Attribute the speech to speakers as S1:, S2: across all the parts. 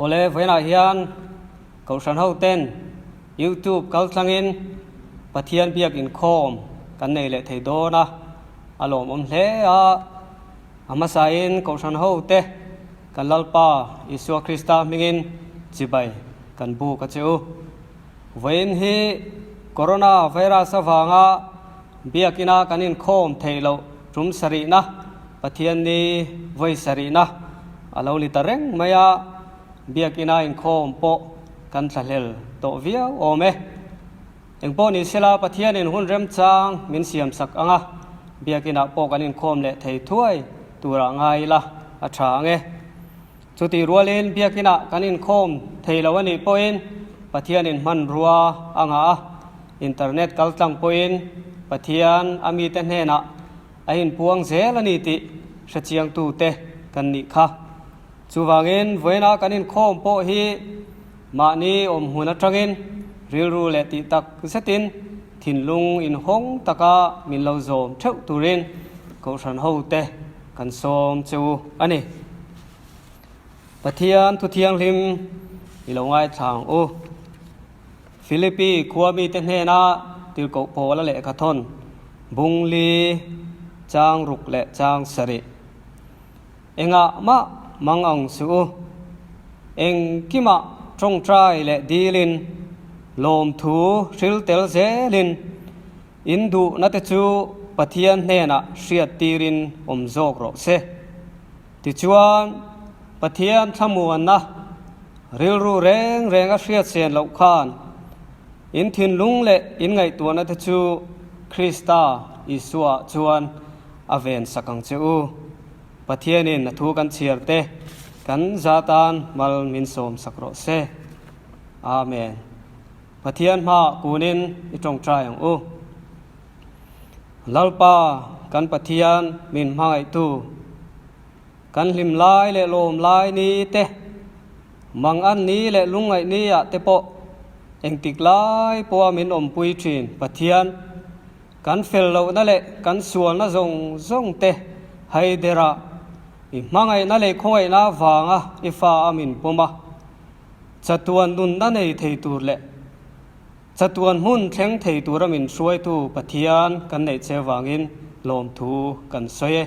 S1: Awle, vawiinah hian Kohhran hoten YouTube kaltlangin Pathian biak inkhawm kan nei leh thei dawn a, a lawmawm hle a. A hmasain Kohhran hote kan Lalpa Isua Krista hmingin chibai kan buk a che u. Vawiin hi Corona virus avanga Biakina kan inkhawm theih loh tum sarihna, Pathianni vawi sarihna a lo ni ta reng mai a, Biakina inkhawm pawh kan thlahlel tawh viau awm e. Engpawh ni sela Pathianin hun remchang min siamsak ang a, Biakinah pawh kan inkhawm leh thei thuai turah ngai ila a tha ang e. Chutih rualin Biakinah kan inkhawm thei lo a nih pawhin Pathianin hmanrua a ngah a, Internet kaltlang pawhin Pathian a mite hnenah a inpuang zel a ni tih hrechiangtute kan nih kha. Chuvangin vawiina kan inkhawm pawh hi mahni awmhmun atangin rilru leh tih tak zetin thinlung inhawng taka min lo zawm theuh turin Kohhran hote kan sawm che u a ni. Pathian thu thianghlim i lo ngaithla ang u. Philippi khua mite hnena tirhkoh Paula lehkha thawn Bungli, Chang ruk leh Chang sarih. Engah mah mang ang suh u. Engkimah tawngtai leh dilin, lawmthu hril tel zelin, In duhna te chu Pathian hnenah hriat tirin awm zawk rawh se. Tichuan, Pathian thlamuanna rilru reng reng a hriat sen loh khan in thinlung leh in ngaihtuahna te chu Krista Isua chuan a ven sak ang che u. Pathianin a thu kan chhiar te kan za tan mal min sawm sak rawh se. Amen. Pathian hmaah kunin i tawngtai ang u. Lalpa kan Pathian min hmangaihtu, kan hlim lai leh lawm lai ni te, mangan ni leh lungngaih ni ah te pawh engtik lai pawha min awmpui thin Pathian, kan fel lohna leh kan sualna zawng zawng te haiderah i hmangaihna leh khawngaihna avanga i fa a min pawm a. Chatuan nunna nei thei tur leh chatuan hmun thleng thei tura min hruaitu Pathian kan neih che vangin lawmthu kan sawi e.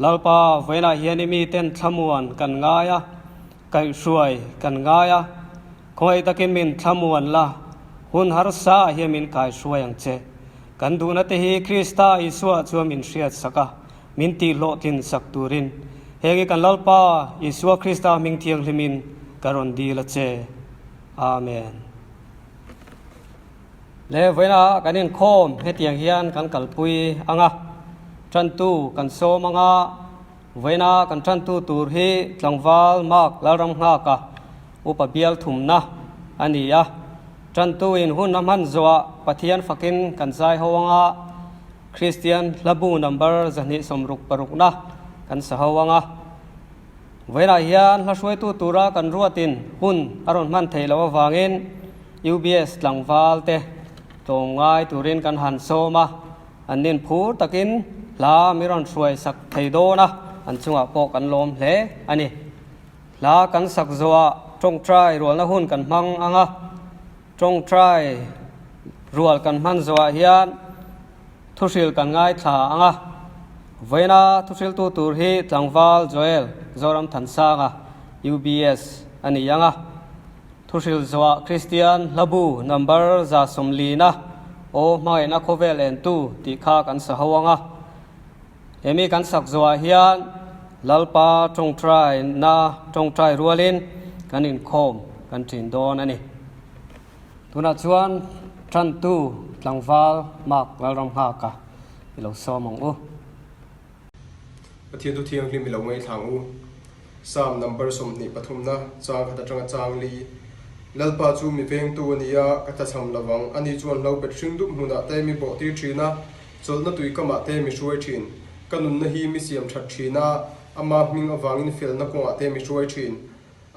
S1: Lalpa, vawiinah hian i miten thlamuan kan ngai a, kaihhruai kan ngai a, khawngaih takin min thlamuan la, hun harsa ah hian min kaihruai ang che. Kan duhna te hi Krista Isua chuan min hriatsak a, Min tih hlawhtlin sak turin heng hi kan Lalpa Isua Krista hming thianghlimin ka rawn dil a che. Amen. Le vawiinah kan inkhawm hetiang hian kan kalpui ang a, tantu kan sawm ang a, vawiinah kan tantu tur hi tlangval Mark Lalramnghaka upa bial thumna a ni a, tantuin hun a hman zawhah Pathian fakin kan zai ho ang a, Kristian hlabu number 266na kan sa ho ang a. Vawiinah hian hla hruaitu tura kan ruatin hun a rawn hman theih loh avangin UBS tlangval te tlawmngai turin kan han sawm a, an nin phur takin hla mi rawn hruai sak thei dawn a, an chungah pawh kan lawm hle a ni. Hla kan sak zawhah tawngtai rualna hun kan hmang ang a. Tawngtai rual kan hman zawhah hian thuhril kan ngaithla ang a, vawiina thuhriltu tur hi Tlangval Joel Zoramthansanga, UBS, a ni ang a. Thuhril zawhah Kristian Hlabu number 140 Aw Hmangaihna Khawvel Entu tih kha kan sa ho ang a. Hemi kan sak zawhah hian Lalpa tawngtaina tawngtai rualin kan inkhawm kan thin dawn a ni. Tunah chuan tantu tlangval Mark Lalramnghaka i lo sawm ang u.
S2: Pathian thu thianghlim i lo ngaithla ang u. Psalm number 23 na chang khat atanga chang li. Lalpa chu mi vengtu a ni a, ka tlachham lovang. Ani chuan hlo bet hring dup hmunah te mi bawhtir thin a, Chawlhna tui kamah te mi hruai thin. Ka nunna hi mi siam that thin a, ama hming avangin felna kawngah te mi hruai thin.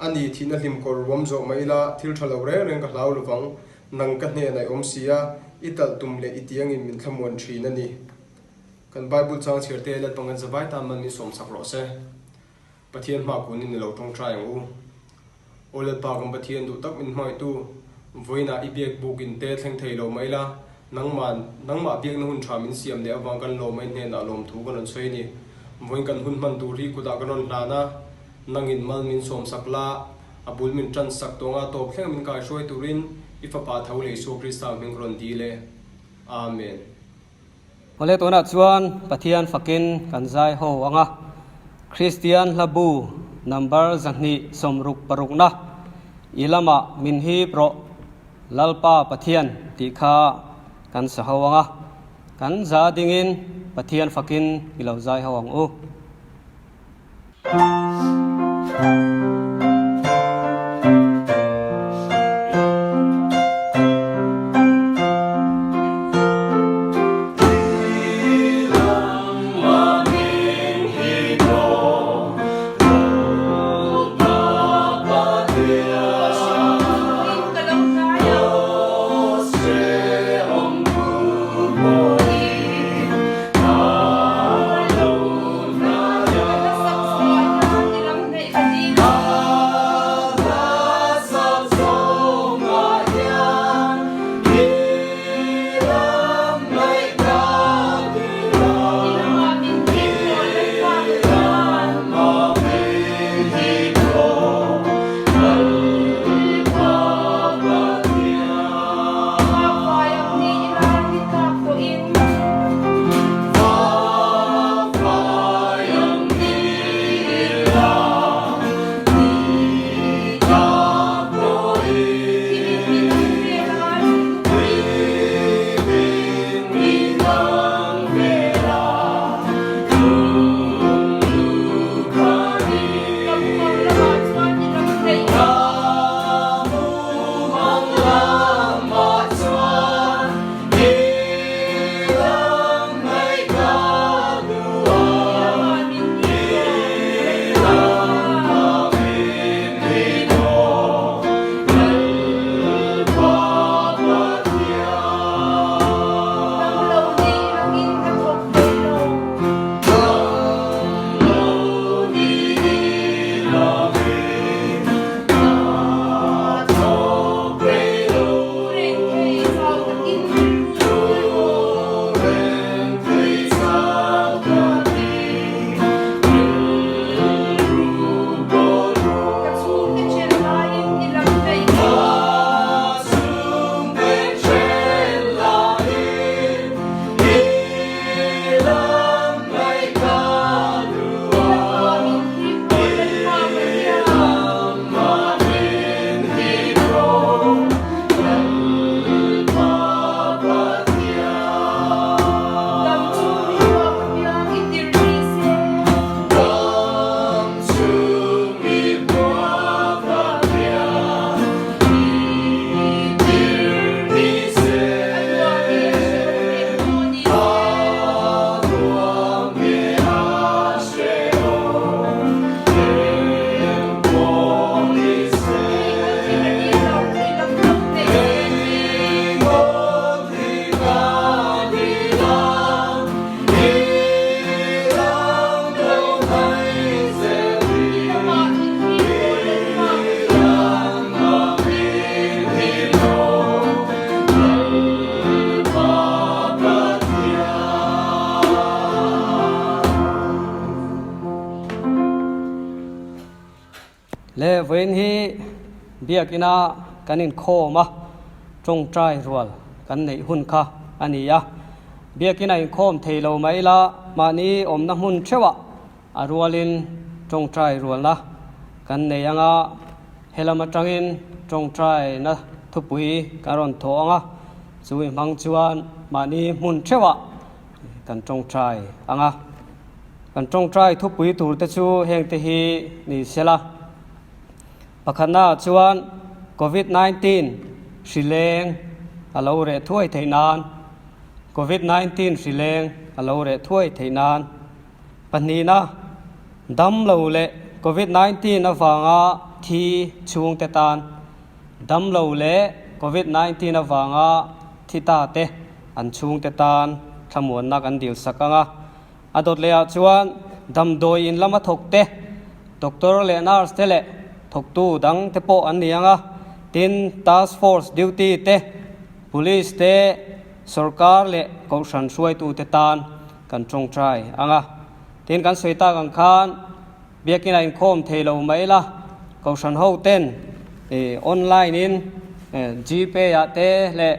S2: A ni, thihna hlim kawr ruam zawh mai ila, thil tha lo reng reng ka hlau lovang. Nang ka hnenah i awm si a, i talh tum leh i tiangin min thlamuan thin a ni. Kan Bible chang chhiar te Lalpa kan zavai tan man min sawmsak rawh se. Pathian hma kunin i lo tawngtai ang u. Aw Lalpa kan Pathian duh tak min hmangaihtu, vawiinah i biak buk in te thleng thei lo mai la, nangman, nangmah biakna hun tha min siam leh avang kan lawm a i hnenah lawmthu kan rawn sawi a ni. Vawiin kan hun hman tur hi kutah kan rawn hlan a, nangin mal min sawmsak la, a bul min tan sak tawng a, tawp thleng min kaihruai turin i fapa tho leh Isua Krista hming ka rawn dil e. Amen.
S1: Awle tunah chuan Pathian fakin kan zai ho ang a, Kristian hla bu number 266 na i lamah min hip rawh Lalpa Pathian tih kha kan sa ho ang a, kan za dingin Pathian fakin i lo zai ho ang u. Le vawiin hi biakina kan inkhawm a, tawngtai rual kan neih hun kha a ni a. Biakina inkhawm thei lo mai ila mahni awmna hmun theuhah a rualin tawngtai rualna kan nei ang a, helam atangin tawngtaina thupui kan rawn thawh ang a, chu i hmang chuan mahni hmun theuhah kan tawngtai ang a. Kan tawngtai thupui tur te chu heng te hi ni sela. Pakhatna ah chuan Covid 19 hri leng a lo reh thuai theih nan, Covid 19 hri leng a lo reh thuai theih nan. Pahnihna, dam lo leh Covid 19 avanga thi chhungte tan, dam lo leh Covid 19 avanga thi ta te an chhungte tan thlamuanna kan dil sak ang a. A dawt leh ah chuan damdawi in lama thawk te, doctor leh nurse te leh. thawktu dang te pawh an ni ang a, tin Task Force duty te, Police te, Sorkar leh Kohhran hruaitu te tan kan tawngtai ang a. Tin kan sawi tak ang khan Biakin a inkhawm thei lo mai la, Kohhran ho ten online in Gpay ah te leh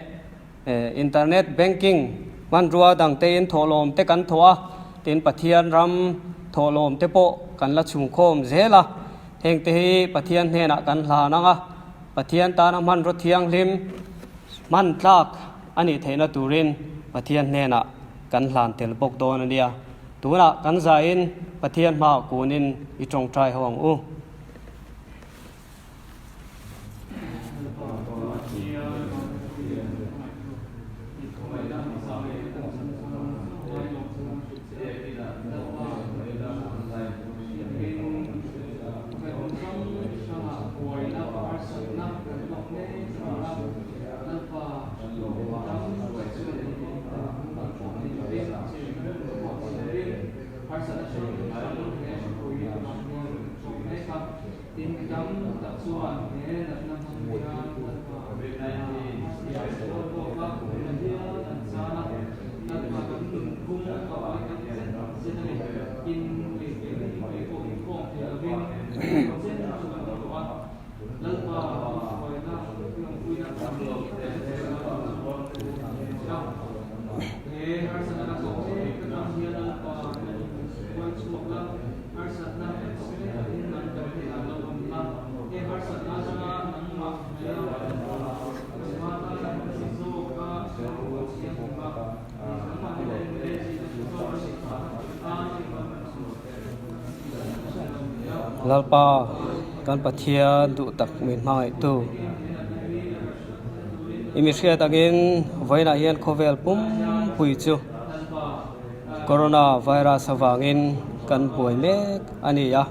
S1: Internet banking hmanrua dang tein thawhlawm te kan thawh a, tin Pathian ram thawhlawm te pawh kan la chhungkhawm zel a, heng te hi Pathian hnenah kan hlan ang a, Pathian tana hmanraw thianghlim hman tlak a nih theihna turin Pathian hnenah kan hlan tel bawk dawn a nia. Tunah kan zahin Pathian hmaah kunin i tawngtai ho ang u.
S3: Tin dam tak chuan he natna hmang hian Lalpa a sawi bawk a, tuna hian an chan a, Lalpa kan nunphung a buai tak zet zet a ni. Tin, hei keini ngei pawh inkhawm thei lovin engemaw chen chu kan awm tawh a, Lalpa hruaina lawmpuina tam tak zet chuan kan a. He harsatna kan tawh mek atang hian Lalpa kan inhruai chhuak la. Harsatna kan tawh mek takin nang kan hnenah lo awm la, he harsatna atanga nangmah hnaia kan hma tana kan si zawk a ruat siam hlim a, nangmah ni lovin leh zin a zawk a nih phah na tur tan i rawn
S1: Lalpa kan Pathian duh tak min hmangaihtu i mi hriat angin vawiinah hian khawvel pumpui chu Corona virus avangin kan buai mek a ni a,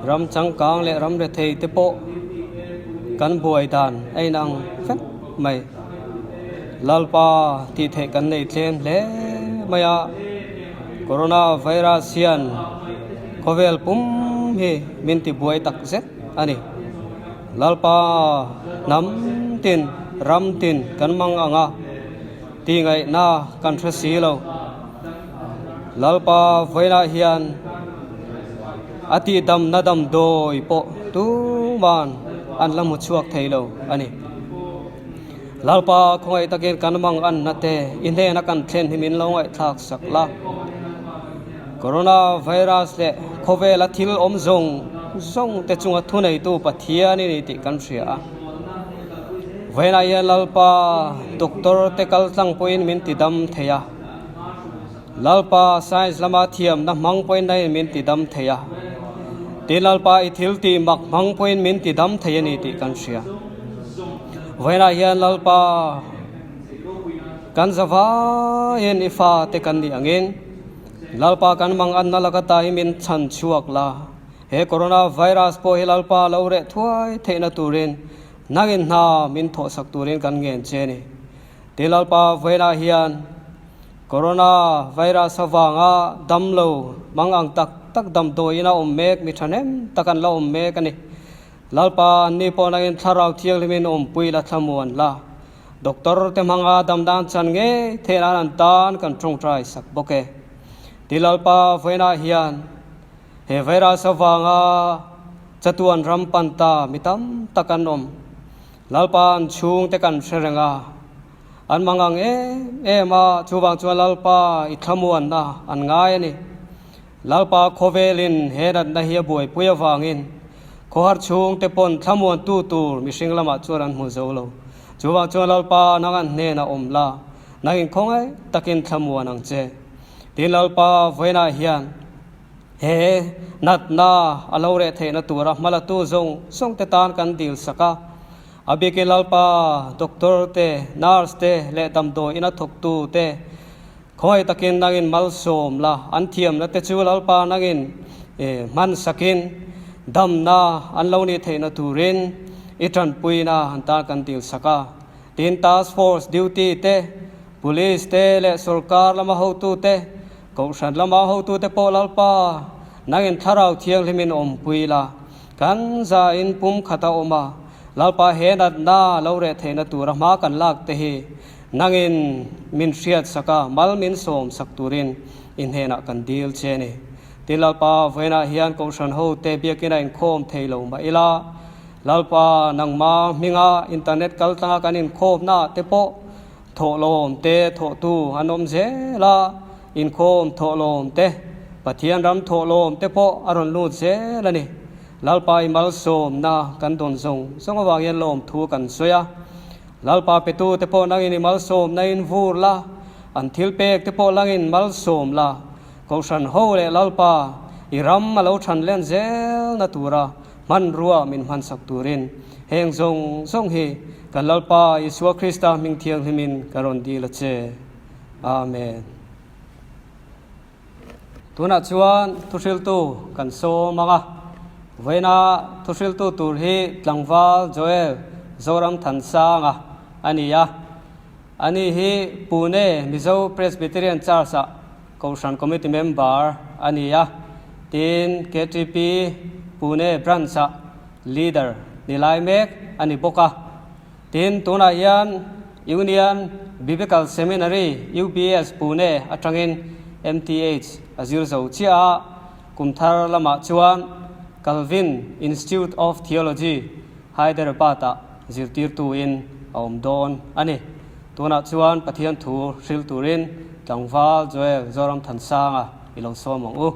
S1: ram changkang leh ram rethei te pawh kan buai dan a inang vek mai. Lalpa tih theih kan nei tlem hle mai a, Corona virus hian khawvel pum hi min ti buai tak zet a ni. Lalpa hnam tin, ram tin kan mang ang a. Tih ngaihna kan hre si lo. Lalpa vawiinah hian a tihdamna damdawi pawh tuman an la hmu chhuak thei lo a ni. Lalpa khawngaih takin kan mang anna te i hnena kan thlen hi min lo ngaihthlak sak la. Corona virus leh khawvela thil awm zawng zawng te chunga thuneitu Pathian i ni tih kan hria a. Vawiinah hian Lalpa doctor te kal tlang pawhin min ti dam thei a, Lalpa science lama thiamna hmang pawhin naiin min ti dam thei a, tin Lalpa i thil tih mak hmang pawhin min ti dam thei a ni tih kan hria. Vawiinah hian Lalpa kan zavaiin i fate kan nih angin Lalpa kan manganna laka ta hi min chhan chhuak la, he corona virus pawh hi Lalpa lo reh thuai theihna turin Nangin hna min thawhsak turin kan ngen che ni. Ti Lalpa vawiinah hian Corona virus avanga damlo mang ang tak tak damdawiin a awm mek mi thahnem tak an la awm mek a ni. Lalpa anni pawh nangin thlarau thianghlimin awmpui la thlamuan la. Doctor te hmanga damdan chan ngei theih nan an tan kan tawngtai sak bawk e. Ti Lalpa vawiinah hian He virus avanga chatuan ram pan ta mi tam tak an awm. Lalpa an chhungte kan hre reng a, an mangang em em a, chuvang chuan Lalpa i thlamuanna an ngai a ni. Lalpa khawvelin he natna hi a buaipui avangin khawhar chhungte pawn thlamuantu tur mihring lamah chuan an hmu zo lo. Chuvang chuan Lalpa nang an hnenah awm la, nang inkhawngaih takin thlamuan ang che. Tin Lalpa vawiinah hian he natna a lo reh theihna tura hmalatu zawng zawng te tan kan dil sak a. A bikin Lalpa doctor te, nurse te leh damdawi ina thawktu te khawngaih takin nangin malsawm la, an thiamna te chu Lalpa nangin hman sakin damna an lo nih theihna turin i tanpuina an tan kan dil sak a. Tin task force duty te Police te leh sorkar lama hotute, Kohhran lama hotute pawh Lalpa, nangin Thlarau Thianghlimin awmpui la. Kan zain pum khat a awm a, Lalpa he natna lo reh theihna tura hma kan lak te hi nangin min hriat sak a, mal min sawm sak turin i hnenah kan dil che a ni. Tin, Lalpa vawiinah hian Kohhran hote biakin a inkhawm thei lo mah ila, Lalpa nangma hminga internet kaltlanga kan inkhawmnaah te pawh Thawhlawm te thawhtu an awm zel a, inkhawm thawhlawm te, Pathian ram thawhlawm te pawh a rawn lut zel a ni. Lalpa i malsawmna kan dawn zawng zawng avang hian lawmthu kan sawi a. Lalpa petu te pawh nangin i malsawmna in vur la, an thil pek te pawh langin malsawm la, Kohhran ho leh Lalpa i ram a lo than len zelna tura Hmanrua min hmansak turin heng zawng zawng hi kan Lalpa Isua Krista hming thianghlimin ka rawn dil a che. Amen. Tunah chuan thuhriltu kan sawm ang a, vawiina thuhriltu tur hi tlangval Joel Zoram Thansanga a ni a. Ani hi Pune Mizo Presbyterian Church-ah Kohhran Committee Member a ni a, tin ktp Pune Branch-ah Leader ni lai mek a ni bawk a. Tin, tunah hian Union Biblical Seminary, UBS, Pune atangin MTH a zir zo chiah a, kum thar lamah chuan Calvin Institute of Theology, Hyderabad-ah zirtirtuin a awm dawn a ni. Tunah chuan Pathian thu hril turin tlangval Joel Zoramthansanga i lo sawm ang u.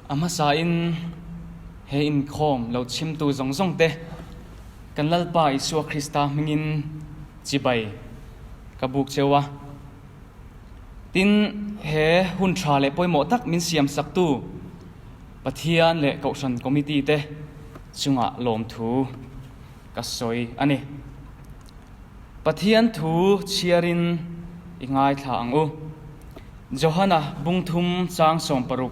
S3: A hmasain he inkhawm lo chhimtu zawng zawng te kan Lalpa Isua Krista hmingin chibai ka buk cheu a. Tin, he hun tha leh pawimawh tak min siam saktu Pathian leh Kohhran Committee te chungah lawmthu ka sawi a ni. Pathian thu chhiarin i ngaithla ang u. Johana bungthum chang 60.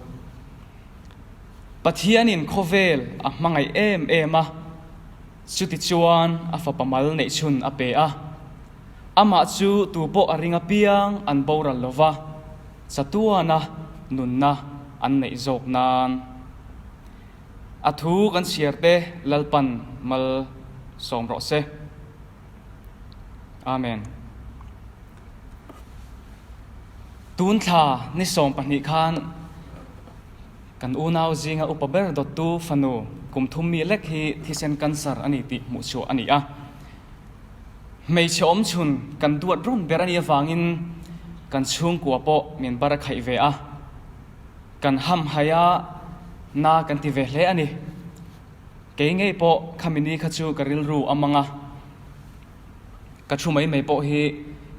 S3: Pathianin khawvel a hmangaih em em a, chutichuan a fapa mal neihchhun a pe a. Amah chu tupawh a ring apiang an boral lo va, chatuana nunna an neih zawk nan. A thu kan chhiar te Lalpan mal sawm rawh se. Amen. Tun thla ni 12 khan kan unau zinga upa ber dawttu fanu kum thum mi lek hi thisen cancer a ni tih hmuhchhuah a ni a. Hmeichhe awmchhun kan duat rawn ber a nih avangin kan chhungkua pawh min bar a khaih ve a, kan hamhaih a, na kan ti ve hle a ni. Kei ngei pawh khami ni kha chu ka rilru a mang a, ka thu mai mai pawh hi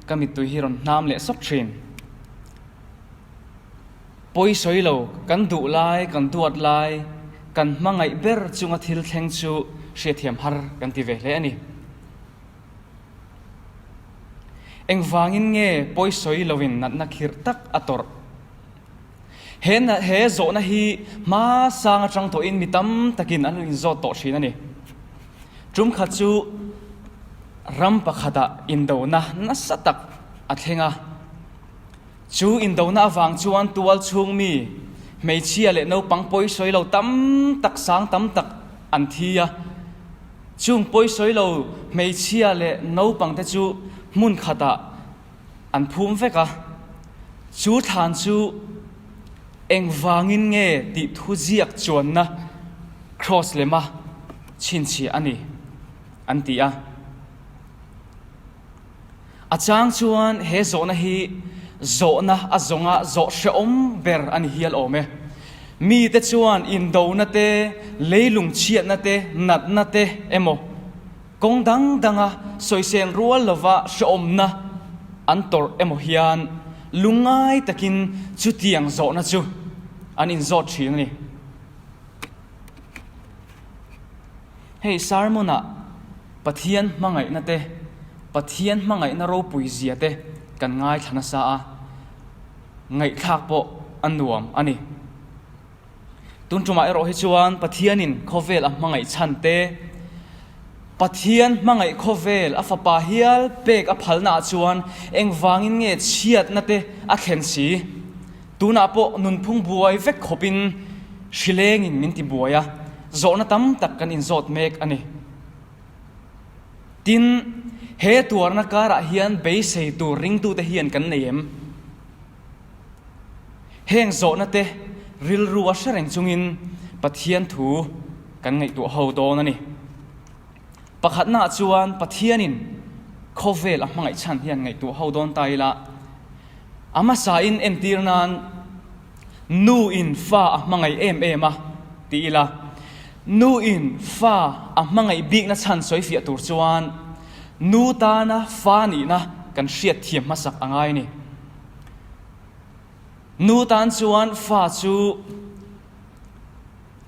S3: ka mittui hi rawn hnam leh sawk thin. Pawi sawi lo, kan duh lai, kan duat lai, kan hmangaih ber chunga thil thleng chu hriatthiam har kan ti ve hle a ni. Engvangin nge pawi sawi loin natna khirh tak a tawrh? He he zawhna hi hma sang atang tawhin mi tam takin an lo inzawt tawh thin a ni. Tum khat chu ram pakhatah indona nasa tak a thleng a. Chu indona avang chuan tual chhung mi, hmeichhia leh naupang pawi sawi lo tam tak sang tam tak an thi a. Chung pawi sawi lo hmeichhia leh naupang te chu hmun khatah an phum vek a. Chu thlan chu engvangin nge tih thu ziak chuanna kraws lema chhinchhiah a ni, an ti a. A chang chuan he zawhna hi zawhna a zawnga zawh hrehawm ber a ni hial awm e. Mite chuan indona te, leilung chhiatna te, natna te emaw kawng dang danga sawisel rual lova hrehawmna an tawrh emaw hian lungngai takin chutiang zawhna chu an inzawt thin a ni. Hei sermon-ah Pathian hmangaihna te, Pathian hmangaihna ropui zia te kan ngaithla nasa a, ngaihthlak pawh a nuam a ni. Tun tumah erawh hi chuan Pathianin khawvel a hmangaih chhan te, Pathian hmangaih khawvel a fapa hial pek a phalnaah chuan engvangin nge chhiatna te a thlen si? Tunah pawh nunphung buai vek khawpin hrilengin min ti buai a, zawhna tam tak kan inzawt mek a ni. Tin, he tuarna karah hian beisei tur ringtute hian kan nei em? Heng zawhna te rilru a hre reng chungin Pathian thu kan ngaihtuah ho dawn a ni. Pakhatnaah chuan Pathianin khawvel a hmangaih chhan hian ngaihtuah ho dawn ta ila, a hmasain entir nan nu in fa a hmangaih em em a ti ila, nu in fa a hmangaih bikna chhan sawifiah tur chuan nu tana fa nihna kan hriatthiam hmasak a ngai a ni. Nu tan chuan fa chu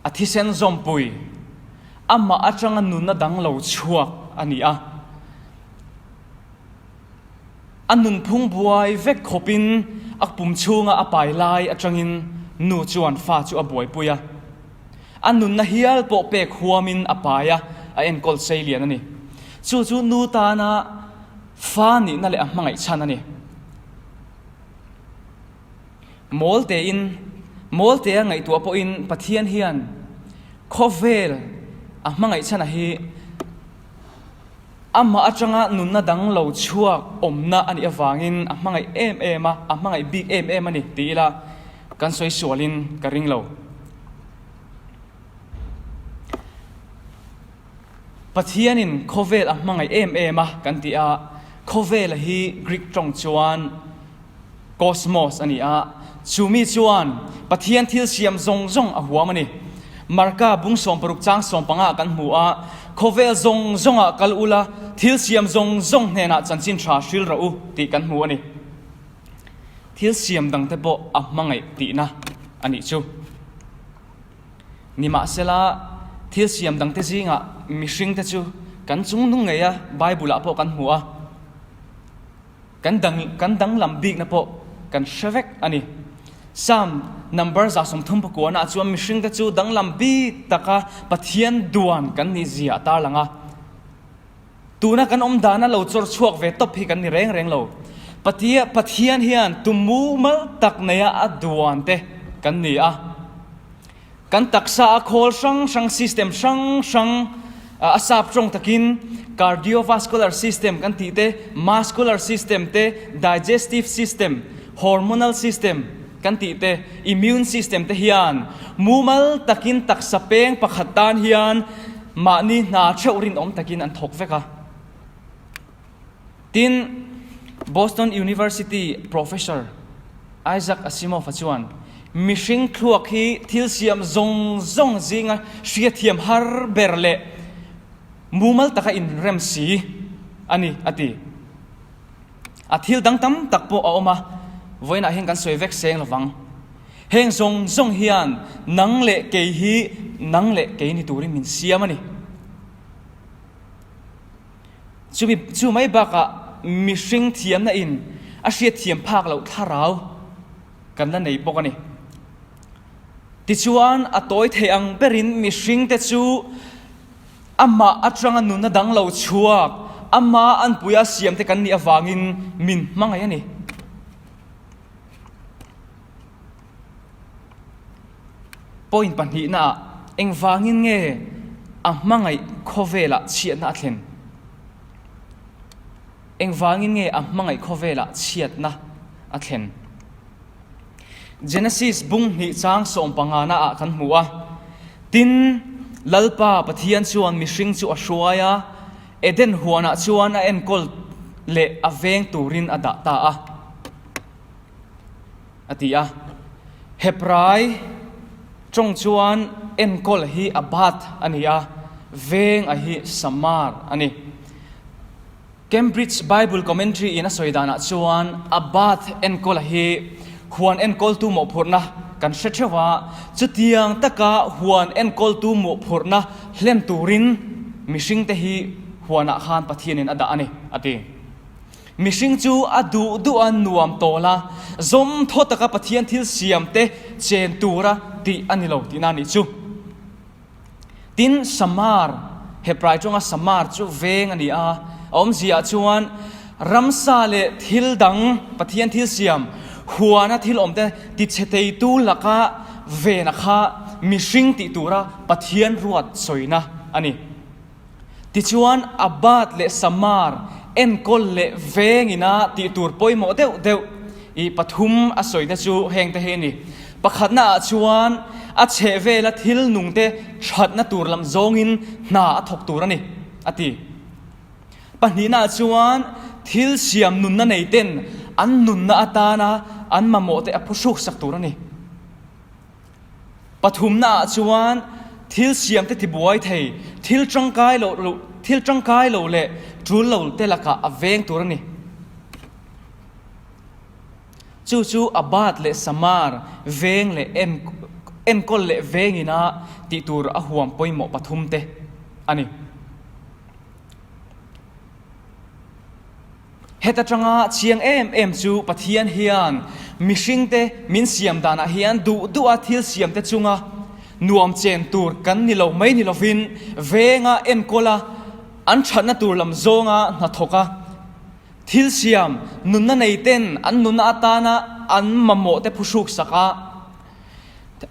S3: a thisen zawmpui, amah atanga nunna dang lo chhuak a ni a. A nunphung buai vek khawpin a pum chhunga a pai lai atangin nu chuan fa chu a buaipui a. A nunna hial pawh pek huamin a pai a, a enkawl sei lian a ni. Chu chu nu tana fa nihna leh a hmangaih chhan a ni. Mawl tein, mawl tea ngaihtuah pawhin Pathian hian khawvel a hmangaih chhan a hi amah atanga nunna dang lo chhuak awmna a nih avangin a hmangaih em em a, a hmangaih bik em em a ni ti ila kan sawi sualin ka ring lo. Pathianin khawvel a hmangaih em em a kan ti a, khawvela hi Greek tawng chuan kosmos a ni a, chumi chuan Pathian thil siam zawng zawng a huam a ni. Marka bung 60 chang 15 kan hmu a, khawvel zawng zawngah kal ula, thil siam zawng zawng hnenah chanchin tha hril rawh u tih kan hmu a ni. Thil siam dangte pawh a hmangaih tihna a nih chu. Nimahsela, thil siam dangte zingah mihringte chu kan chungnung ngei a, Bible-ah pawh kan hmu a, kan dang kan danglam bikna pawh kan hre vek a ni. Psalm number 39 ah chuan mihringte chu danglam bik taka Pathian duan kan nih zia a tarlang a. Tuna kan awm dana lo chawr chhuak ve tawp hi kan ni reng reng lo. Patia Pathian hian tum mumal tak neia a duan te kan ni a. Kan taksa a khawl hrang hrang system hrang hrang a sap tawng takin cardiovascular system kan tih te, muscular system te, digestive system, hormonal system kan tih te, immune system te hian mumal takin taksa peng pakhat tan hian Mahni hna theuh rinawm takin an thawk vek a. Tin, Boston University Professor Isaac Asimov-a chuan, Mihring thluak hi thil siam zawng zawng zinga hriathiam har ber leh mumal taka inrem si a ni, a ti. A thil dang tam tak pawh a awm a, vawiinah hian kan sawi vek seng lovang. Heng zawng zawng hian nang leh kei hi nang leh kei ni turin min siam a ni. Chumi chu mai bakah mihring thiamna in a hriatthiam phak loh thlarau kan la nei bawk a ni. Tichuan a tawi thei ang berin mihringte chu amah atanga nunna dang lo chhuak, ama anpuia siamte kan nih avangin min hmangaih a ni. Point pahnihnaah engvangin nge a hmangaih khawvelah chhiatna a thlen? Engvangin nge a hmangaih khawvelah chhiatna a thlen? Genesis bung hnih chang sawmpanganaah kan hmu a, Tin, Lalpa Pathian chuan mihring chu a hruai a, Eden huanah chuan a enkawl leh a veng turin a dah ta a. A ti a. Hebrai tawng chuan enkawl hi abad a ni a, veng a hi samar a ni. Cambridge Bible Commentary in a sawi danah chuan abad enkawl a hi huan enkawltu mawhphurhna kan hre theuh a, chutiang taka huan enkawltu mawhphurhna hlen turin mihringte hi huanah khan Pathianin a dah a ni, a ti. Mihring chu a duh duh a nuam tawl a, zawm thaw taka Pathian thil siamte chen tura tih a ni lo tihna a nih chu. Tin, Samar, Hebrai tawnga Samar chu veng a ni a, a awmziaah chuan ramsa leh thil dang, Pathian thil siam,
S4: Huana thil awmte tichhe teitu laka vena kha mihring tih tura Pathian ruat sawina a ni. Tichuan, Abad leh Samar enkawl leh vengina tih tur pawimawh deuh deuh i pathum a sawina chu hengte hi a ni. Pakhatna ah chuan a chhehvela thil nungte thatna tur lam zawngin hna a thawk tur a ni, a ti. Pahnihna ah chuan thil siam nunna nei ten an nunna atana an mamawh te a phuhruk sak tur a ni. Pathumna ah chuan thil siam te tibuai thei, thil tangkai lo thil tangkai lo leh tul lo te lakah a veng tur a ni. Chu chu Abad leh Samar veng leh enkawl leh vengina tih tur a huam pawimawh pathumte a ni. Heta tanga chiang em em chu Pathian hian mihringte min siam danah hian duh duha thil siamte chunga nuam chen tur kan ni lo mai ni lovin venga enkawla an thatna tur lam zawnga hnathawk a, Thil siam nunna nei ten an nunna atana an mamawh te phuhruk sak a,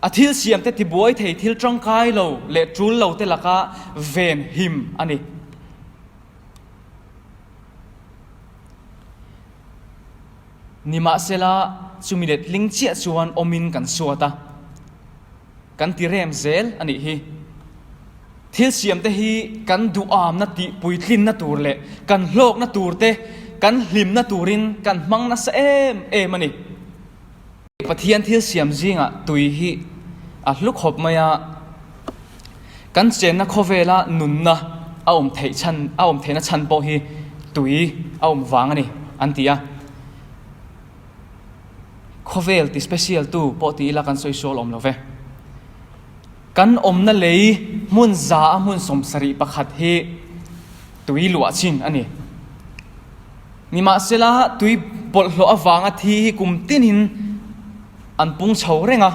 S4: a thil siam te tibuai thei thil tangkai lo leh tul lo te laka ven him a ni. Nimahsela, chumi letling chiah chuan awmin kan suat a. Kan ti rem zel a nih hi. Thil siamte hi kan duhamna tih puitlinna tur leh kan hlawkna tur te, kan hlimna turin kan hmang nasa em em a ni. Pathian thil siam zingah tui hi a hlu khawp mai a, kan chenna khawvela nunna a awm theih chhan a awm theihna chhan pawh hi tui a awm vang a ni an ti a. Khawvel ti special tu pawh ti ila kan sawi sual awm lo ve. Kan awmna lei hmun za a hmun 71 hi tui luah chin a ni. Nimahsela tui bawlhhlawh avanga thi hi kum tinin an pung chho reng a,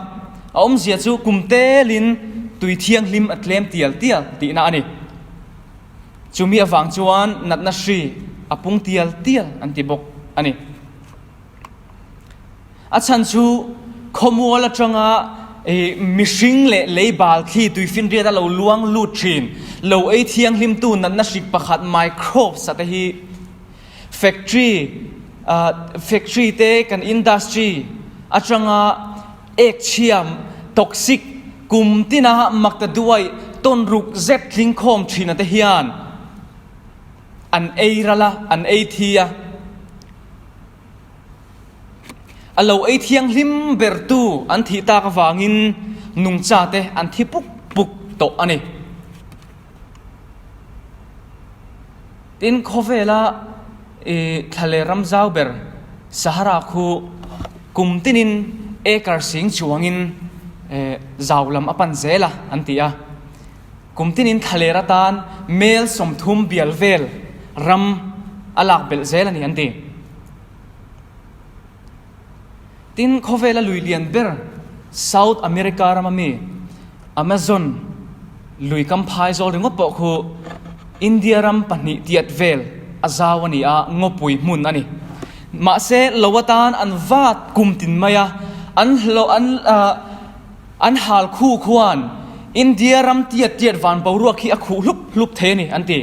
S4: a awmzia chu kum telin tui thianghlim a tlem tial tial tihna a ni. Chumi avang chuan natna hri a pung tial tial an ti bawk a ni. A chhan chu khawmual atanga mihring leh lei bal thli tuifinriat a lo luang lut thin, lo ei thianghlimtu natna hrik pakhat microbes a te hi factory factory te kan industry atanga ek chhia toxic kum tina makta duai tawn ruk zet tling khawm thin a te hian an ei ral a, an ei thi a. A lo ei thianghlim bertu an thih tak avangin nungchate an thi puk puk tawh a ni. Tin, khawvela thla leh ram zau ber Sahara khu kum tinin acre sing chuangin zau lam a pan zel a an ti a. Kum tinin thlaler atan mel 30 bial vel ram a lak belh zel a ni an ti. Tin, khawvela lui lian ber South America rama mi Amazon lui kam phai zawl ringawt pawh khu India ram pahnih tiat vel a zau a ni a, ngawpui hmun a ni. Mahse, lo atan an vat kum tin mai a, an hlawh an An hal khu khuan India ram tiat tiat van boruak hi a khuh hlup hlup thei a ni, an ti.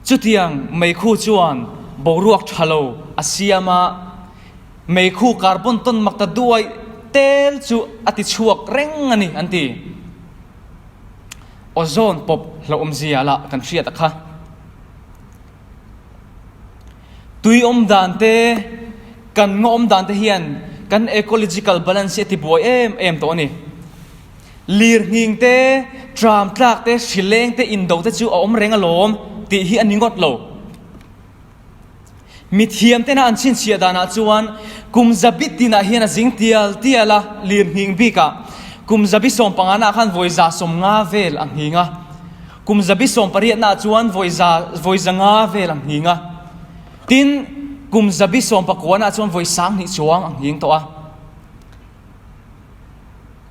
S4: Chutiang meikhu chuan boruak tha lo a siam a, meikhu carbon tawn mak ta duai tel chu a ti chhuak reng a ni, an ti. Ozone pawp hlauhawmzia lah kan hriat a kha. Tui awm dan te, kan ngaw awm dan te hian kan ecological balance hi a ti buai em em tawh a ni. Lirnghing te, tram tlak te, hrileng te, indo te chu a awm reng alawm tih hi a ni ngawt lo. Mithiam tena an chhinchhiah danah chuan kum zabi tinah hian a zing tial tial a, lirnghing bikah kum zabi sawmpangana khan vawi 150 vel a nghing a. Kum 180 naah chuan vawi za vawi 500 vel a nghing a. Tin, kum 190 naah chuan vawi 2000 chuang a nghing tawh a.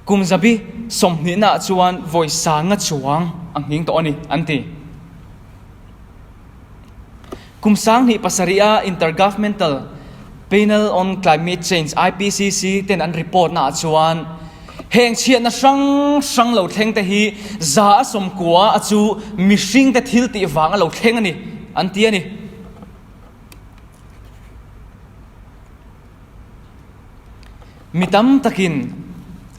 S4: Kum 120 naah chuan vawi 500 chuang a nghing tawh a ni, an ti. Kum 2007 a Intergovernmental Panel on Climate Change, IPCC, ten an report naah chuan heng chhiatna hrang hrang lo thleng te hi 90% a chu mihring te thil tih vang a lo thleng a ni an ti a ni. Mi tam takin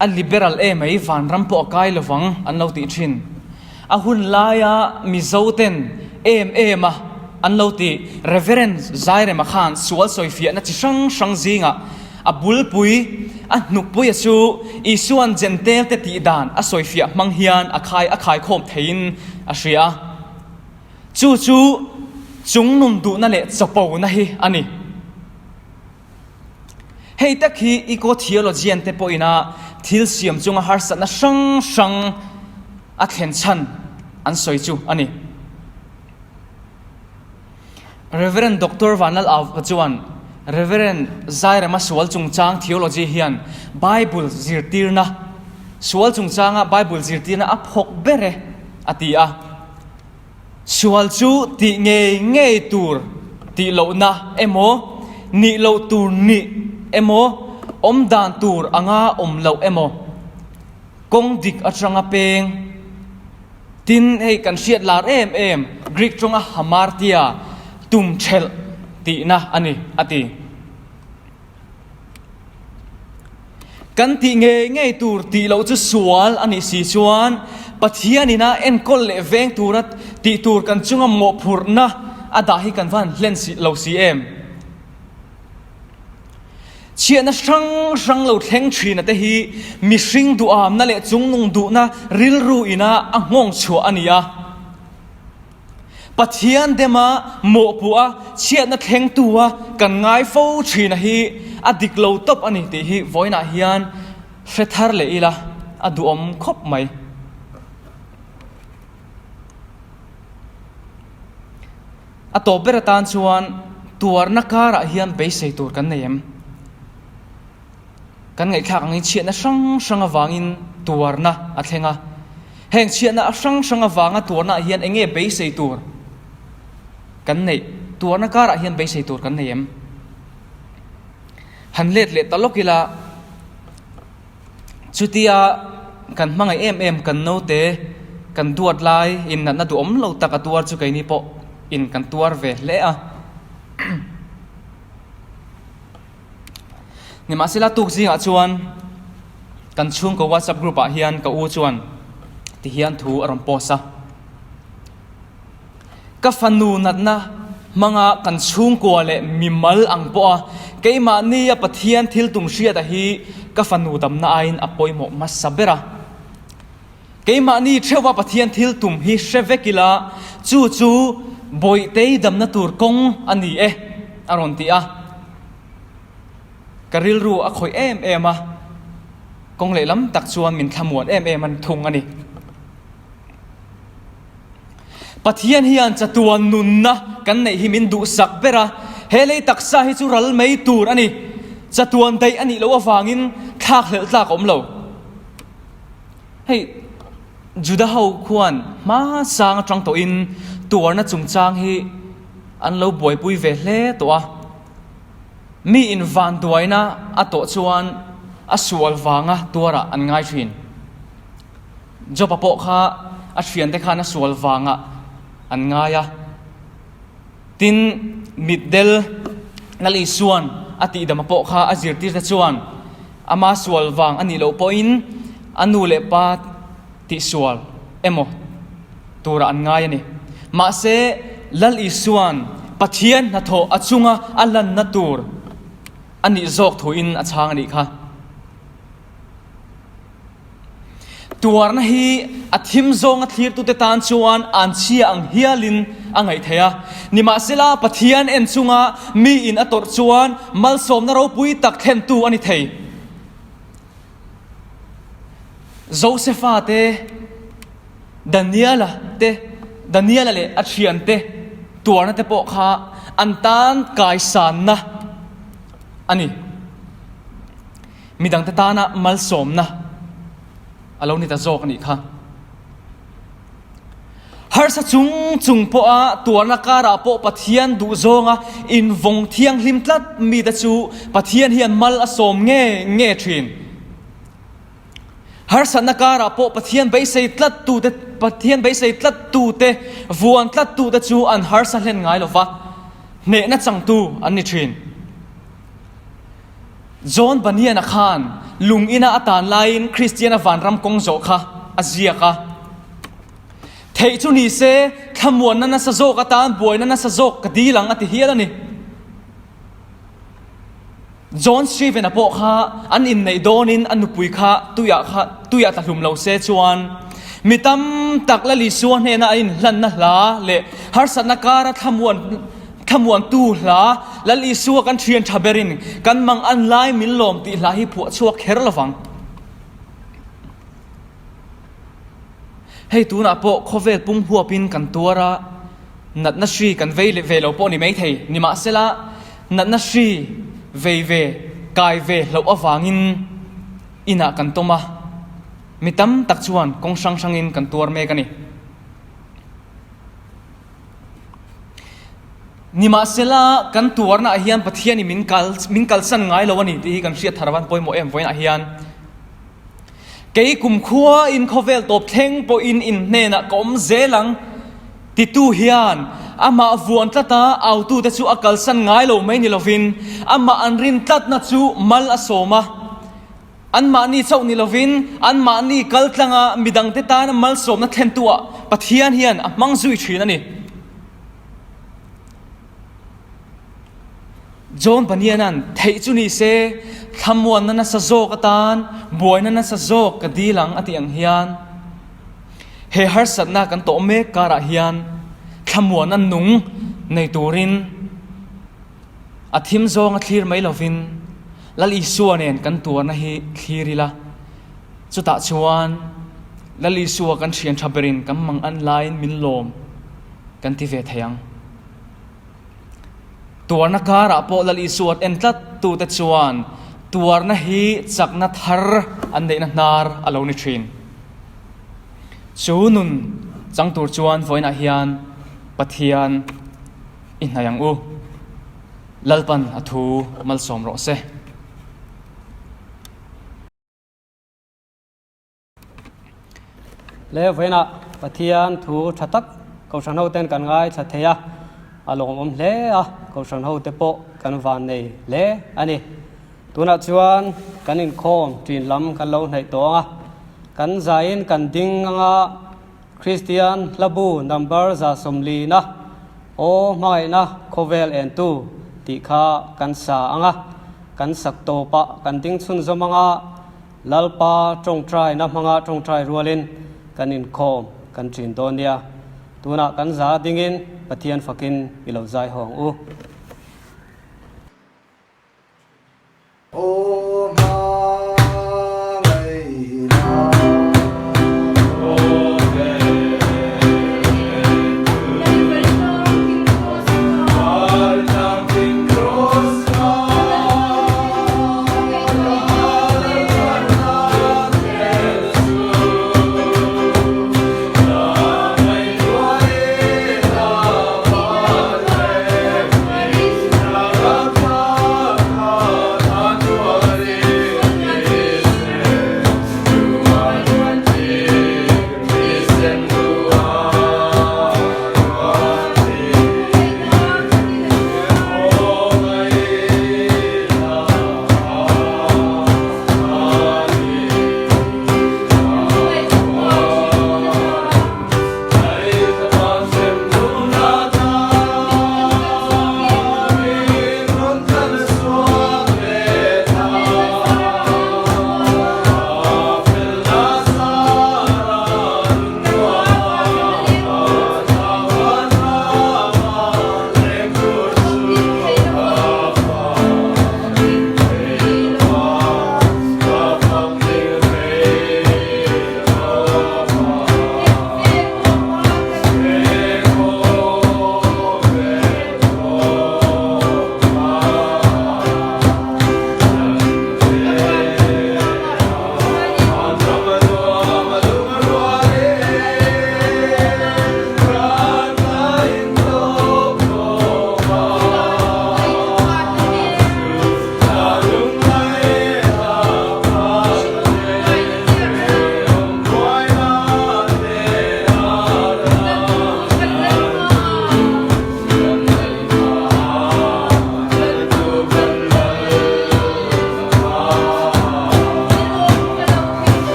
S4: a liberal e mai vanram pawh a kai lovang an lo tih thin. A hun laia Mizo ten em em a an lo tih Reverend Zairema khan sual sawifiahna chi hrang hrang zingah a bulpui a hnukpui a chu Isuan Jentail te tih dan a sawifiah hmang hian a khai a khaikhawm theiin a hria a. Chu chu chungnun duhna leh chawpona hi a ni. Hei tak hi eco-theologian te pawhina thil siam chunga harsatna hrang hrang a thlen chhan an sawi chu a ni. Rev. Doctor Vanlal Auva chuan Rev. Zairema sual chungchang theology hian Bible zirtirna, sual chungchanga Bible zirtirna a phawk ber e a ti a. Sual chu tih ngei ngei tur tih lohna emaw, nih loh tur nih emaw, awm dan tur anga awm loh emaw, kawng dik atanga peng. Tin, hei kan hriat lar em em Greek tawnga hamartia, tum thelh tihna a ni, a ti. Kan tih ngei ngei tur tih loh chu sual a nih si chuan Pathian ina enkawl leh veng tura tih tur kan chunga mawhphurhna a dah hi kan va han hlen si lo si em? Chhiahna hrang hrang lo thleng thina te hi mihring duhamna leh chungnung duhna rilru ina a nghawng chhuah a ni a. Pathian dema mawhpuh a chhiatna thlengtu a kan ngai fo thin a hi a dik lo tawp a ni tih hi vawiinah hian hre thar leh ila a duhawm khawp mai. A tawp ber atan chuan tuarna karah hian beisei tur kan nei em? Kan ngaihthlak angin chhiatna hrang hrang avangin tuarna a thleng a. Heng chhiatna hrang hrang avanga tuarna ah hian eng nge beisei tur kan neih? Tuarna karah hian beisei tur kan nei em? Han let leh ta lawk ila, chutia kan hmangaih em em kan naute kan duat lai in natna duhawm lo tak a tuar chu keini pawh in kan tuar ve hle a. Nimahsela tuk zingah chuan kan chhungkaw WhatsApp group ah hian ka u chuan ti hian thu a rawn post a, Ka fanu natna hmanga kan chhungkua leh mimal ang pawha keimahnia Pathian thil tum hriata hi ka fanu damna aiin a pawimawh hmasa ber a. Keimahni theuha Pathian thil tum hi hre vek ila, chu chu Bawihtei damna tur kawng a ni e, a rawn ti a. Ka rilru a khawih em em a, kawng lehlam tak chuan min thlamuan em em an thung a ni. Pathian hian chatuan nunna kan neih hi min duhsak ber a, he lei taksa hi chu ral mai tur a ni. Chatuan daih a nih loh avangin thlakhlelh tlak a awm lo. Hei Juda ho khuan hma sang atang tawhin tuarna chungchang hi an lo buaipui ve hle tawh a. Mi in vanduaina a tawh chuan a sual vanga tuarah an ngai thin. Job-a pawh kha a thiante khan a sual vangah an ngai a. Tin, mitdel Lal Isua'n a tihdama pawh kha a zirtirte chuan ama sual vang a nih loh pawhin a nu leh pa tihsual emaw turah an ngai a ni. Mahse, Lal Isua'n Pathian hnathawh a chunga a lanna tur a nih zawk thuin a chhang a nih kha. Tuarna hi a thim zawnga thlirtute tan chuan an chhia ang hialin a ngaih theih a. Nimahsela, Pathian en chunga miin a tawrh chuan malsawmna ropui tak thlentu a ni thei. Josefa te, Daniela te, Daniela leh a thiante tuarna te pawh kha an tan kaisanna a ni. Midangte tana malsawmna a lo ni ta zawk a nih kha. Harsa chung chung pawha tuarna karah pawh Pathian duhzawnga invawng thianghlim tlat mite chu Pathian hian mal a sawm nge nge thin. Harsatna karah pawh Pathian beisei tlat tute Pathian beisei tlat tute vuan tlat tute chu an harsa hlen ngai lova, hnehna changtu an ni thin. John Bunyan-a khan lung ina a tan laiin Kristiana vanram kawng zawh kha a ziak a. Theih chu ni se, thlamuanna nasa zawk atan buaina nasa zawk ka dil ang a ti hial a ni. John Stephen-a pawh kha an inneih dawnin a nupui kha tuiah kha tuiah tla hlum lo se chuan mi tam tak Lal Isua hnena a inhlanna hla leh harsatna kara thlamuan thlamuantu hla Lal Isua kan thian tha berin kan mang an lai min lawm tih hla hi phuah chhuak kher lovang. Hei tunah pawh khawvel pum huapin kan tuar a, natna hri kan vei ve lo pawh ni maithei. Nimahsela, natna hri vei ve, kai ve hloh avangin inah kan tawm a, mi tam tak chuan kawng hrang hrangin kan tuar mek a ni. Nimahsela, kan tuarnaah hian Pathianin min kal min kalsan ngai lo a ni tih hi kan hriat thar avan pawimawh em vawiinah hian. Kei kumkhua in khawvel tawp thleng pawhin in hnenah ka awm zel ang, titu hian amah vuan tlata autute chu a kalsan ngai lo mai ni lovin amah an rin tlatna chu mal a sawm a. Anmahni chauh ni lovin anmahni kal tlanga midangte tana malsawmna thlentuah Pathian hian a hmang zui thin a ni. John Bunyan-a'n theih chu ni se, thlamuanna nasa zawk atan buaina nasa zawk ka dil ang a tih ang hian, he harsatna kan tawh mek karah hian thlamuanna nung nei turin a thim zawnga thlir mai lovin Lal Isua nen kan tuarna hi thlir ila, chutah chuan Lal Isua kan thian tha berin kan mangan laiin min lawm kan ti ve thei ang. Tuarna karah pawh Lal Isua en tlat tute chuan tuarna hi chakna thar an neihna hnar a lo ni thin. Chu nun chang tur chuan vawiinah hian Pathian i hnaih ang u. Lalpan a thu malsawm rawh se.
S1: Le vawiinah Pathian thu tha tak Kohhran hoten kan ngaithla thei a, a lawmawm hle a, Kohhran hote pawh kan van nei hle a ni. Tunah chuan kan inkhawm ṭin lam kan lo hnaih tawh ang a, kan zaiin kan ding ang a, Kristian hlabu number 140 na Aw hmangaihna khawvel entu tih kha kan sa ang a, kan sak tawpah kan ding chhunzawm ang a, Lalpa tawngtaina hmanga tawngtai rualin kan inkhawm kan ṭin dawn nia. Tunah kan za dingin Pathian fakin i lo zai ho ang u.
S5: Aw hmangaihna.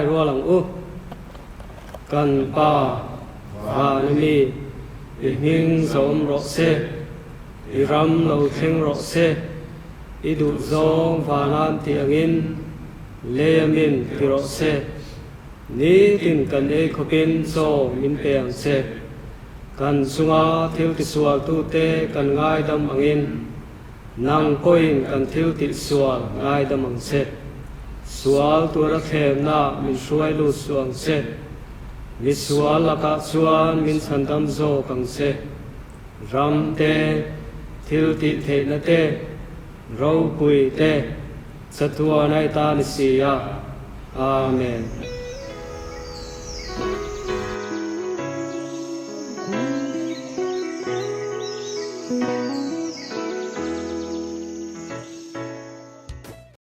S1: tawngtai rual ang u. Kan Pa, Van a mi, i hming zawm rawh se, i ram lo thleng rawh se, i duh zawng vanan tih angin lei a min ti rawh se, nitin kan ei khawpin chaw min pe ang che. Kan chunga thil tisualtute kan ngaidam angin Nang pawhin kan thil tih sual ngaidam ang che. Sual tura thlemna min hruai lut suh ang che. Mi sual lakah chuan min chhandam zawk ang che. Ram te, thil tih theihna te, ropui te, chatuan a i ta ni si a. Amen.